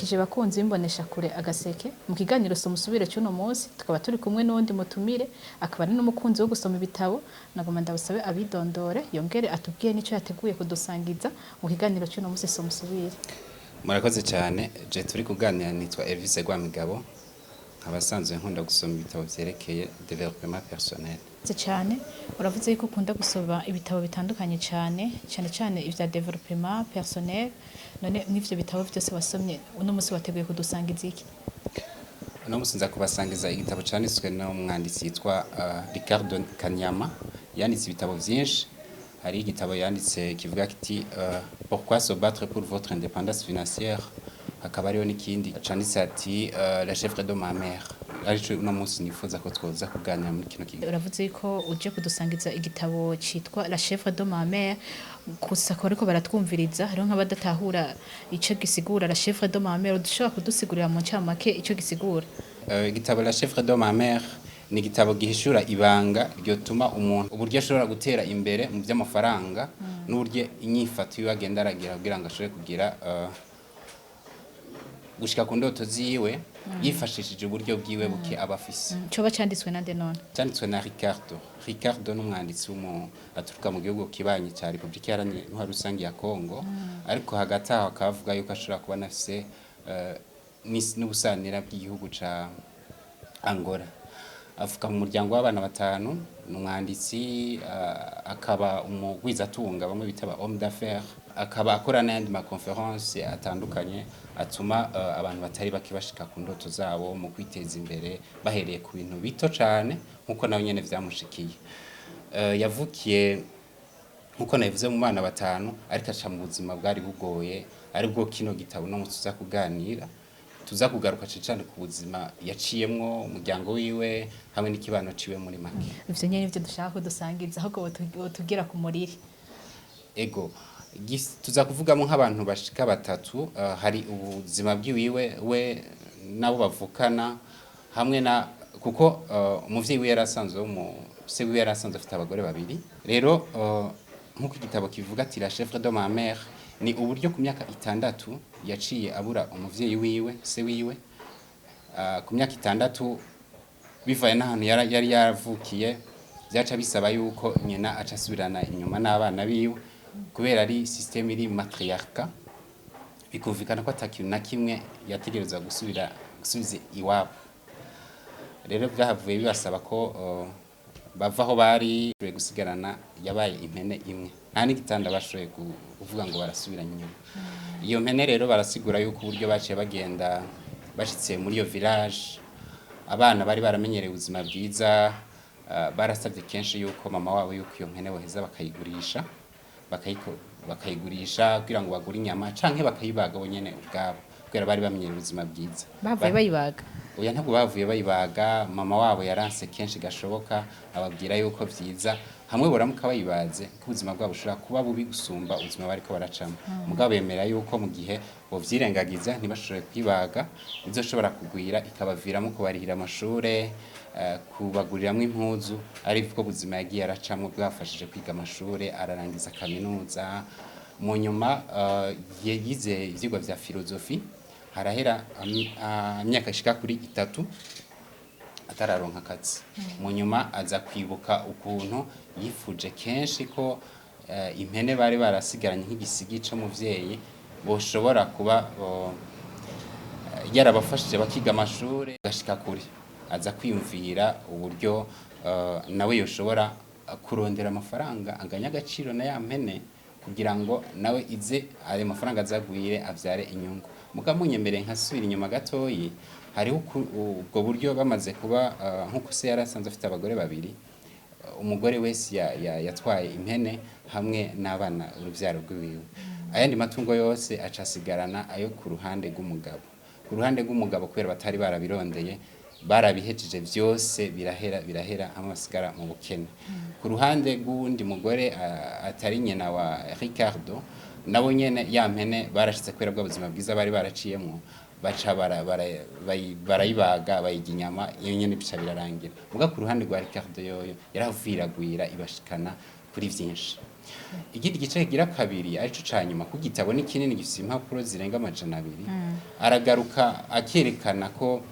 Ndabaramukije bakunzi b'imbonesha kure Agaseke. Mu kiganiro Soma Usubire cy'uno munsi, tukaba turi kumwe n'uwundi mutumire, akaba ari n'umukunzi wo gusoma ibitabo. Nagomba ndabasabe abidondore, yongere atubwiye n'icyo yateguye kudusangiza mu kiganiro cy'uno munsi Soma Usubire. Murakoze cyane. Je turi kuganira nitwa Elvis Rwamigabo, nkaba asanzwe nkunda gusoma ibitabo vyerekeye développement personnel. Murakoze cyane. Uravuze yuko ukunda gusoma ibitabo bitandukanye, cyane cyane cyane ivya développement personnel. None mw'ivyo bitabo vyose wasomye, uno munsi wateguye kudusangiza iki? Uno munsi nza kubasangiza igitabo canditswe n'umwanditsi yitwa Ricardo Kanyama. Yanditse ibitabo vyinshi. Hari igitabo yanditse kivuga kiti "Pourquoi se battre pour votre indépendance financière", hakaba hariho n'ikindi canditse ati "La chèvre de ma mère", arico uno munsi nifuza ko twoza kuganira muri kino kiganiro. Uravuze yuko uje kudusangiza igitabo citwa La chèvre de ma mère. Gusa ko ariko baratwumviriza, hariho nk'abadatahura ico gisigura La chèvre de ma mère. Udushobora kudusigurira mu ncamake ico gisigura? Igitabo La chèvre de ma mère ni igitabo gihishura ibanga ryotuma umuntu uburyo ashobora gutera imbere mu by'amafaranga, n'uburyo inyifato yiwe agenda aragira kugira ngo ashobore kugira gushika ku ndoto ziwe yifashishije uburyo bwiwe buke aba afise. Coba canditswe nande none? Cyanditswe na Ricardo. Ricardo n'umwanditsi aturuka mu gihugu kibanyi cya Repubulika Iharanira Intwaro Rusange ya Congo, ariko hagati aho akaba avuga yuko ashobora kuba anafise n'ubusanira bw'igihugu ca Angola. Avuka mu muryango w'abana batanu. Ni umwanditsi, akaba umugwizatunga, bamwe bita ba homme d'affaires, akaba akora n'ayandi ma conférences atandukanye atuma abantu batari bake bashika ku ndoto zabo mu kwiteza imbere bahereye ku bintu bito cane, nkuko nawe nyene vyamushikiye. Yavukiye, nkuko nabivuze, mu bana batanu, ariko aca mu buzima bwari bugoye, aribwo kino gitabo no tuza kuganira. Tuza kugaruka cane cane ku buzima yaciyemwo, umuryango wiwe hamwe n'ikibano ciwe muri make. Ivyo nyene nivyo dushaka ko dusangiza, ahubwo wotubwira ku muriri. Ego, tuza kuvugamo nk'abantu bashika batatu. Hari ubuzima bwiwiwe we nabo bavukana hamwe na kuko umuvyeyi wiwe yari asanzwe se wiwe yari asanzwe afite abagore babiri. Rero nk'uko igitabo kivuga ati "La chèvre de ma mère", ni uburyo ku myaka 6 yaciye abura umuvyeyi wiwe, se wiwe. Ku myaka 6, bivaye n'ahantu yari yaravukiye, byaca bisaba yuko nyina aca asubirana inyuma n'abana biwe, kubera ari système iri matriarcat. Bikumvikana ko atakintu na kimwe yategerezwa gusubira gusubiza iwabo. Rero byahavuye bibasaba ko bava aho bari gusigarana yabaye impene imwe, nta n'igitanda bashoboye kuvuga ngo barasubiranye inyuma iyo mpene. Rero barasigura yuko uburyo baciye bagenda, bashitse muri iyo village, abana bari baramenyereye ubuzima bwiza, barasabye kenshi yuko mama wabo yuko iyo mpene boheza bakayigurisha, bakayigurisha kugira ngo bagure inyama canke bakayibaga bo nyene ubwabo, kubera bari bamenyereye ubuzima bwiza. Bavuye bayibaga? Oya, ntabwo bavuye bayibaga. Mama wabo yaranse kenshi gashoboka, ababwira yuko vyiza hamwe boramuka bayibaze ko ubuzima bwabo bushobora kuba bubi gusumba ubuzima bariko baracamo. Mugabo bemera yuko mu gihe bovyirengagiza ntibashobore kwibaga, izoshobora kugwira ikabaviramo kubarihira amashure, kubaguriramwo impuzu. Aribwo buzima yagiye aracamwo bwafashije kwiga amashure, ararangiza kaminuza. Mu nyuma yize ivyigwa vya philosophie. Harahera imyaka ishika kuri 3 atararonka akazi. Mu nyuma aza kwibuka ukuntu yifuje kenshi ko impene bari barasigaranye nk'igisigi c'umuvyeyi boshobora kuba yarabafashije bakiga amashure gashika kure. Aza kwiyumvira uburyo nawe yoshobora kurondera amafaranga anganya agaciro na ya mpene, kugira ngo nawe ize ayo mafaranga azagwire avyare inyungu. Mugabo munyemereye nkasubira inyuma gatoyi, hariho ubwo buryo bamaze kuba nkuko se yari asanzwe afite abagore babiri, umugore wese yatwaye impene hamwe n'abana, uruvyaro rw'iwiwe. Ayandi matungo yose aca asigarana ayo ku ruhande rw'umugabo. Ku ruhande rw'umugabo, kubera batari barabirondeye, barabihejeje vyose, birahera birahera, hamwe basigara mu bukene. Ku ruhande rw'uwundi mugore atari nyina wa Ricardo, nabo nyene ya mpene barashize, kubera bwa buzima bwiza bari baraciyemwo, baca barayibaga, bayirya inyama iyo nyene, bica birarangira. Muga ku ruhande rwa Ricardo yoyo yaraviragwira ibashikana kuri vyinshi. Ikindi gice kigira kabiri, arico ca nyuma ku gitabo, ni kinini, gifise impapuro zirenga 200. Aragaruka akerekana ko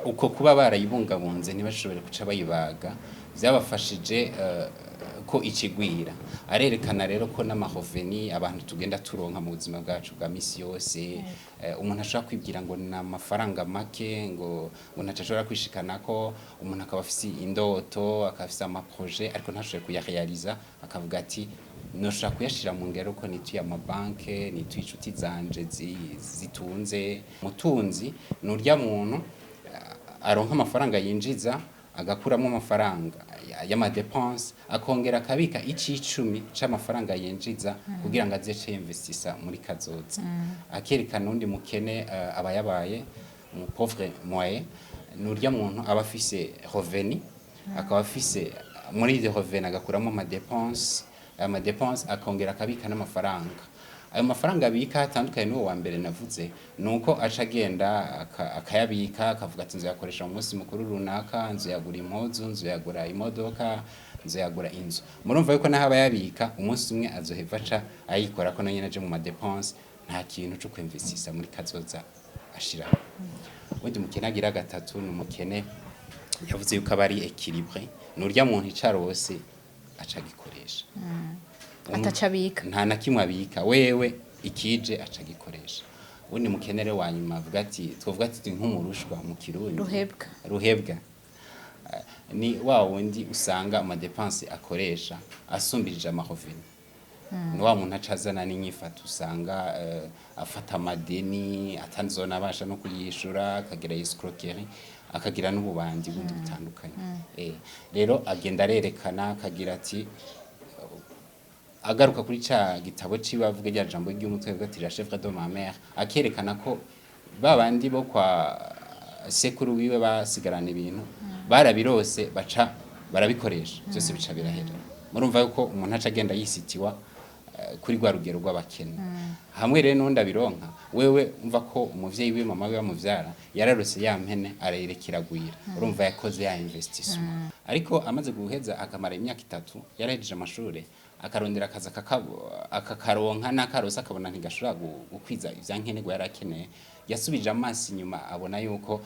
uko kuba barayibungabunze, ntibashobore guca bayibaga, byabafashije ko ikigwira. Arerekana rero ko n'ama revenus abantu tugenda turonka mu buzima bwacu bwa misi yose, umuntu ashobora kwibwira ngo ni amafaranga make, ngo ntaco ashobora kwishikanako. Umuntu akaba afise indoto, akaba afise ama projets, ariko ntashobore kuyarealiza, akavuga ati: "Noshobora kuyashira mu ngero ko nituye amabanke, nituye inshuti zanje zitunze." Mutunzi ni urya muntu aronka amafaranga yinjiza, agakuramo amafaranga y'ama dépenses, akongera akabika icicumi c'amafaranga yinjiza kugira ngo aze investisa muri kazoza. Akerekana undi mukene, aba yabaye mu pauvre moyen, ni urya muntu aba afise revenu, akaba afise muri iryo revenu agakuramo ama dépenses, ama dépenses akongera akabika n'amafaranga. Ayo mafaranga abika atandukanye n'uwo wa mbere navuze, nuko aca agenda akayabika, akavuga ati: "Nzoyakoresha mu munsi mukuru runaka, nzoyagura impuzu, nzoyagura imodoka, nzoyagura inzu." Murumva yuko naho aba yabika, umunsi umwe azoheva aca ayikora ko nyene aje mu ma dépenses, nta kintu co kwinvestisa muri kazoza ashiraho. Ubundi mukene agira gatatu ni umukene yavuze yuko aba ari équilibré, ni urya muntu icarose aca agikoresha. Ataca abika. Nta na kimwe abika, wewe ikije aca agikoresha. Ubundi mukenere wa nyuma avuga ati, twovuga ati nk'umurushwa mu Kirundi. Ruhebwa. Ruhebwa. Ni wa wundi usanga ama dépenses akoresha asumbirije ama revenus. Ni wa muntu aca azana n'inyifato usanga afata amadeni atazonabasha no kuyishura, akagira escroquerie, akagira n'ububandi bundi butandukanye. Rero agenda arerekana, akagira ati, agaruka kuri ca gitabo ciwe, avuga rya jambo ry'umutwe, avuga ati: "La chèvre de ma mère", akerekana ko ba bandi bo kwa sekuru wiwe basigarana ibintu, barabirose baca barabikoresha byose, bica birahera. Murumva yuko umuntu aca agenda yisitiwa kuri rwa rugero rw'abakene. Hamwe rero n'undi abironka, wewe umva ko umuvyeyi wiwe, mama wiwe amuvyara, yararose ya mpene, arayirekera agwira. Urumva yakoze ya investissement. Ariko amaze guheza, akamara imyaka 3 yarahejeje amashure, akarondera akazi, akakaronka, n'akarose akabona ntigashobora gukwiza ivyankenerwa yari akeneye. Yasubije amaso inyuma, abona yuko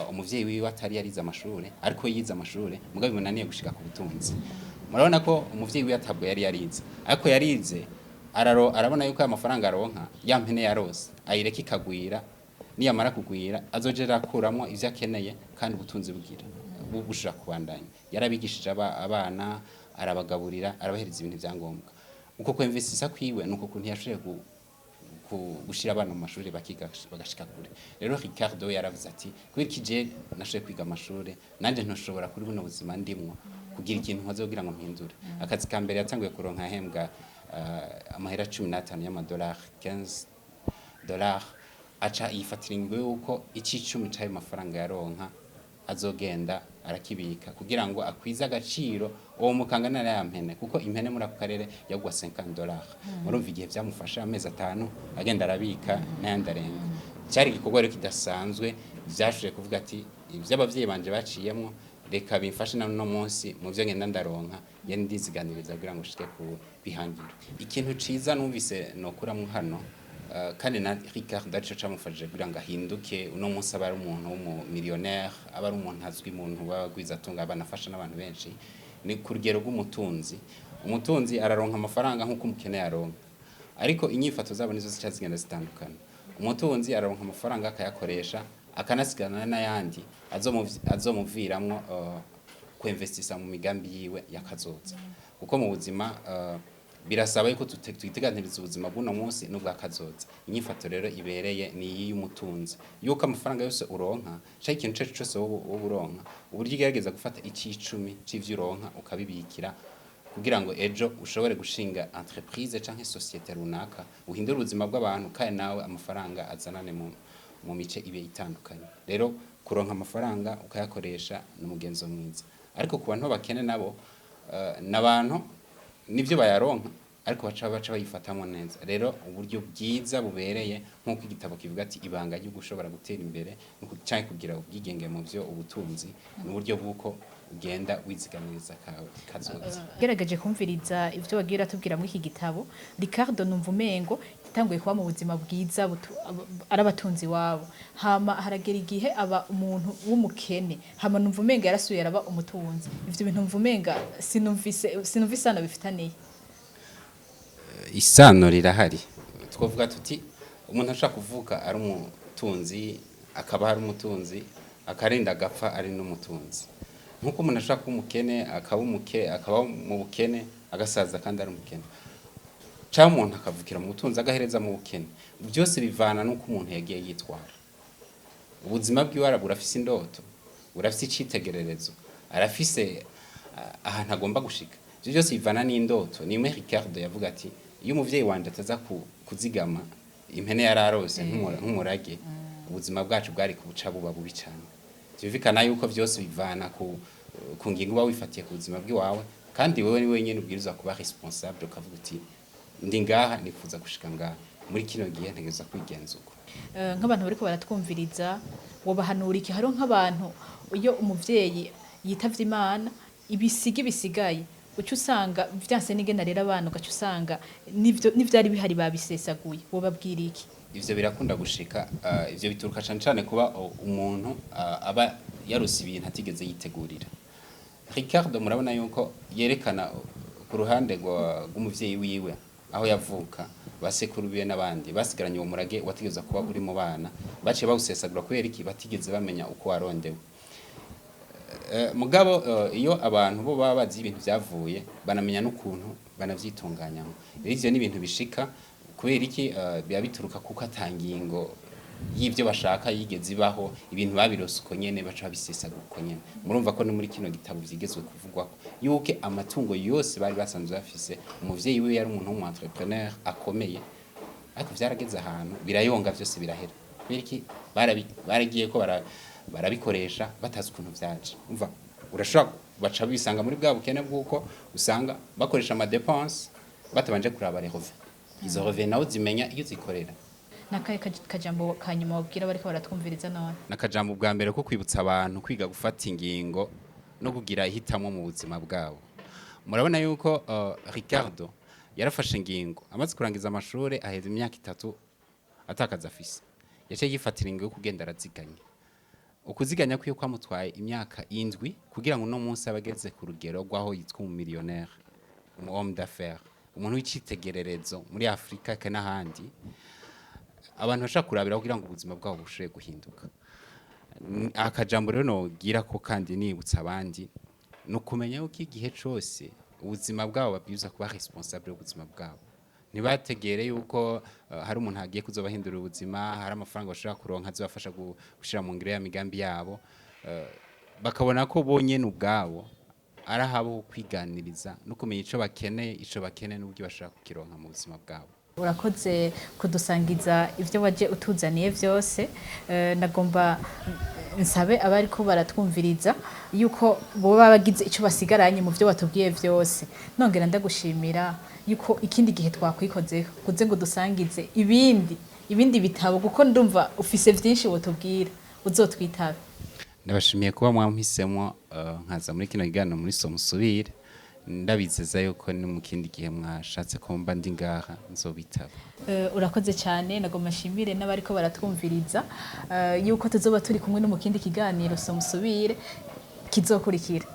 umuvyeyi wiwe atari yarize amashure, ariko yize amashure mugabo bimunaniye gushika ku butunzi. Murabona ko umuvyeyi wiwe atabwo yari yarize, ariko yarize arabona yuko aya mafaranga aronka, ya mpene yarose, ayireka ikagwira, niyamara kugwira azojera akuramwo ivyo akeneye, kandi ubutunzi bugira bushobora kubandanya. Yarabigishije abana, arabagaburira, arabahereza ibintu vyangombwa. Uko kwemvesisa kwiwe nuko kuntu yashoboye gushira abana mu mashuri, bakiga bagashika kure. Rero Ricardo yaravuze ati: "Kubera iki je nashoboye kwiga amashuri, nanje ntoshobora kuri buno buzima ndimwo kugira ikintu nkoze kugira ngo mpindure?" Akazi ka mbere yatanguye kuronka ahembwa amahera 15 y'amadolari, 15 dollars. Aca yifatira ingingo yuko icicumi c'ayo mafaranga yaronka azogenda arakibika kugira ngo akwize agaciro uwo mukangana na ya mpene, kuko impene muri ako karere yagwa 50 dollars. Murumva igihe vyamufasha, amezi 5 agenda arabika n'ayandi arenga. Cyari igikorwa rero kidasanzwe, vyashoboye kuvuga ati: "Ivyo abavyeyi banje baciyemwo, reka bimfashe na no munsi mu vyo ngenda ndaronka, ngende ndiziganiriza kugira ngo nshike ku kwihangiro." Ikintu ciza numvise nokuramwo hano, kandi na Ricard arico camufashije kugira ngo ahinduke uno munsi aba ari umuntu w'umu millionnaire, aba ari umuntu azwi, umuntu w'abagwizatunga, banafasha n'abantu benshi, ni ku rugero rw'umutunzi. Umutunzi araronka amafaranga nk'uko umukene yaronka, ariko inyifato zabo nizo zica zigenda zitandukana. Umutunzi araronka amafaranga akayakoresha, akanasigana n'ayandi azomuviramwo kwinvestisa mu migambi yiwe yakazoza, kuko mu buzima birasaba yuko twiteganiriza ubuzima bw'uno munsi n'ubwa kazoza. Inyifato rero ibereye ni iyi y'umutunzi, yuko amafaranga yose uronka canke ikintu ico cose wowe uronka, uburyo ugerageza gufata icicumi c'ivyo uronka ukabibikira kugira ngo ejo ushobore gushinga entreprise canke société runaka, uhindure ubuzima bw'abantu, kandi nawe amafaranga azanane mu mice ibe itandukanye. Rero kuronka amafaranga ukayakoresha ni umugenzo mwiza, ariko ku bantu b'abakene nabo, n'abantu nivyo bayaronka, ariko Ariko baca bayifatamo neza. Rero uburyo bwiza bubereye, nk'uko igitabo kivuga ati ibanga ryo gushobora gutera imbere canke kugira ubwigenge mu byo ubutunzi, ni uburyo bw'uko ugenda wizigamiriza kawe kazoza. Gerageje kumviriza ivyo wagiye uratubwira muri iki gitabo, Ricardo, numva umengo yatanguye kuba mu buzima bwiza ari abatunzi wabo, hama haragera igihe aba umuntu w'umukene, hama numva umenga yarasuye araba umutunzi. Ivyo bintu numva umenga sinumvise isano bifitaniye. Isano rirahari. Twavuga tuti umuntu ashobora kuvuka ari umutunzi, akaba ari umutunzi, akarinda agapfa ari n'umutunzi, nk'uko umuntu ashobora kuba umukene, akaba mu bukene, agasaza kandi ari umukene, cyangwa umuntu akavukira mu butunzi, agahereza mu bukene. Byose bivana n'uko umuntu yagiye yitwara ubuzima bwiwe. Burafise indoto, burafise icitegererezo, arafise ahantu agomba gushika. Ivyo byose bivana n'indoto. Nimwe Ricardo yavuga ati iyo umuvyeyi wanje ataza kuzigama impene yararose nk'umurage, ubuzima bwacu bwari kubuca buba bubi cyane. Vyumvikana yuko vyose bivana ku ngingo uba wifatiye ku buzima bw'iwawe, kandi wewe ni wenyene ubwirizwa kuba responsable, ukavuga uti ndi ngaha, nifuza gushika ngaha, muri kino gihe ntegerezwa kwigenza uko. Nk'abantu bariko baratwumviriza, wobahanura iki? Hariho nk'abantu iyo umuvyeyi yitavye Imana, ibisigi bisigaye uca usanga vyanse n'ingene rero abana, ugaca usanga n'ivyo n'ivyari bihari babisesaguye. Wobabwira iki? Ivyo birakunda gushika. Ivyo bituruka cane cane kuba umuntu aba yarose ibintu atigeze yitegurira. Ricardo murabona yuko yerekana ku ruhande rw'umuvyeyi wiwe aho yavuka, basekuru biwe n'abandi basigaranye uwo murage wategerezwa kuba uri mu bana, baciye bawusesagura. Kubera iki? Batigeze bamenya uko warondewe. Mugabo iyo abantu bo baba bazi ibintu vyavuye, banamenya n'ukuntu banavyitunganyamo. Rero ivyo ni ibintu bishika. Kubera iki? Biba bituruka kuko atangingo y'ivyo bashaka yigeze ibaho. Ibintu babirose uko nyene, baca babisesagura uko nyene. Murumva ko no muri kino gitabo vyigezwe kuvugwako yuko amatungo yose bari basanzwe bafise, umuvyeyi wiwe yari umuntu w'umu entrepreneur akomeye, ariko vyarageze ahantu birayonga, vyose birahera. Kubera iki? Baragiye ko barabikoresha batazi ukuntu vyaje. Umva, urashobora baca bisanga muri bwa bukene bw'uko usanga bakoresha ama dépenses batabanje kuraba les revenus. Izo revenus nawe zimenya iyo zikorera. Nakahe kajambo ka nyuma wabwira bariko baratwumviriza none? Nakajambo bwa mbere ko kwibutsa abantu kwiga gufata ingingo no kugira ihitamo mu buzima bwabo. Murabona yuko Ricardo yarafashe ingingo amaze kurangiza amashuri, aheza imyaka 3 atakaza afise. Yaciye yifatira ingingo yo kugenda araziganya. Ukuziganya kwiwe kwamutwaye imyaka 7 kugira ngo uno munsi abe ageze ku rugero rw'aho yitwa umumillionnaire, umu homme d'affaires, umuntu w'icitegererezo muri Afurika eka n'ahandi abantu bashobora kurabira kugira ngo ubuzima bwabo bushobore guhinduka. Akajambo rero nogira ko kandi nibutsa abandi ni ukumenya yuko igihe cose ubuzima bwabo babwirizwa kuba responsable y'ubuzima bwabo, ntibategere yuko hari umuntu agiye kuzobahindurira ubuzima, hari amafaranga bashobora kuronka azobafasha gushira mu ngiro ya migambi yabo. Bakabona ko bonyene ubwabo ari ahabo ho kwiganiriza no kumenya ico bakeneye n'uburyo bashobora kukironka mu buzima bwabo. Urakoze kudusangiza ibyo waje utuzaniye byose. Nagomba nsabe abariko baratwumviriza yuko boba bagize icyo basigaranye mu byo watubwiye byose. Nongera ndagushimira yuko ikindi gihe twakwikozeho kuze ngo dusangize ibindi bitabo, kuko ndumva ufise byinshi wotubwira. Uzotwitabe. Ndabashimiye kuba mwampisemo nkaza muri kino kiganiro muri Somusubire. Ndabizeza yuko ni mu kindi gihe mwashatse ko mba ndi ngaha, nzobitaba. Urakoze cyane. Nagomba nshimire n'abariko baratwumviriza yuko tuzoba turi kumwe no mu kindi kiganiro Somusubire kizokurikira.